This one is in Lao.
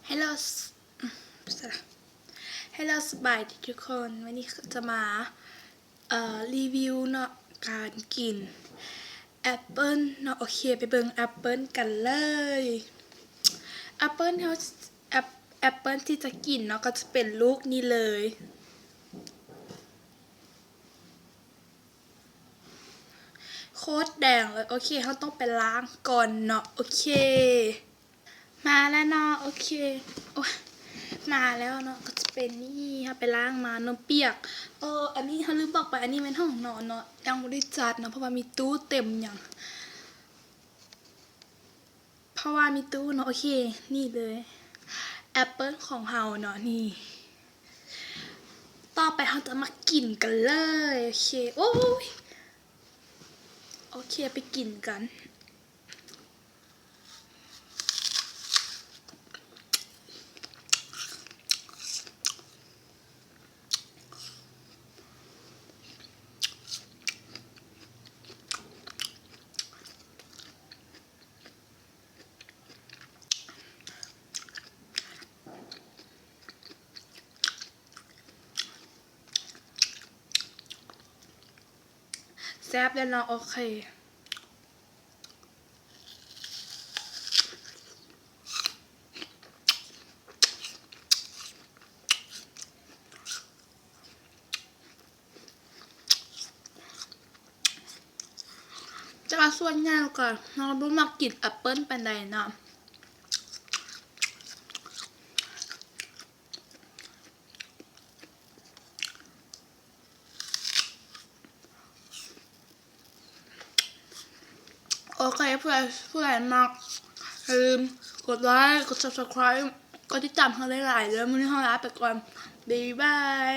Hello ສ- Hello ສະບາຍດີທຸກຄົນ ວັນນີ້ຈະມາ ເອີ ຣີວິວເນາະ ການກິນແອັບເປິ້ນເນາະ. ໂອເຄ ໄປເບິ່ງແອັບເປິ້ນກັນເລີຍ. ແອັບເປິ້ນເຮົາ ແອັບ ແອັບເປິ້ນທີ່ຈະກິນເນາະ ກໍຈະເປັນລູກນີ້ເລີຍ. ໂຄດແດງເລີຍ. ໂອເຄ ເຮົາຕ້ອງໄປລ້າງກ່ອນເນາະ. ໂອເຄ ມາແລ້ວເນາະ. ໂອເຄ ໂອ້ຍ ມາແລ້ວເນາະ ກໍຈະເປັນນີ້ ເຮົາໄປລ້າງມາເນາະ ປຽກ. ເອີ ອັນນີ້ເຮົາລືມບອກໄປ ອັນນີ້ແມ່ນຫ້ອງນອນເນາະ ຍັງບໍ່ໄດ້ຈັດເນາະ ເພາະວ່າມີຕູ້ເຕັມຫຍັງ ເພາະວ່າມີຕູ້ເນາະ. ໂອເຄ ນີ້ເລີຍ ແອັບເປິ້ນຂອງເຮົາເນາະ ນີ້. ຕໍ່ໄປເຮົາຈະມາກິນກັນເລີຍ. ໂອເຄ ໂອ້ຍ ໂອເຄ ໄປກິນກັນ. ແຊບແລ້ວເນາະ. ໂອເຄ ແຕ່ວ່າສ່ວນໃຫຍ່ກໍເຮົາບໍ່ມັກກິນແອັບເປິ້ນປານໃດເນາະ. ໂອເຄ ຜູ້ໃດ ຜູ້ໃດມັກ ຢ່າລືມກົດໄລ ກົດ Subscribe ກົດຕິດຕາມເຮົາຫຼາຍໆເດີ. ມື້ນີ້ເຮົາລາໄປກ່ອນ ບາຍບາຍ.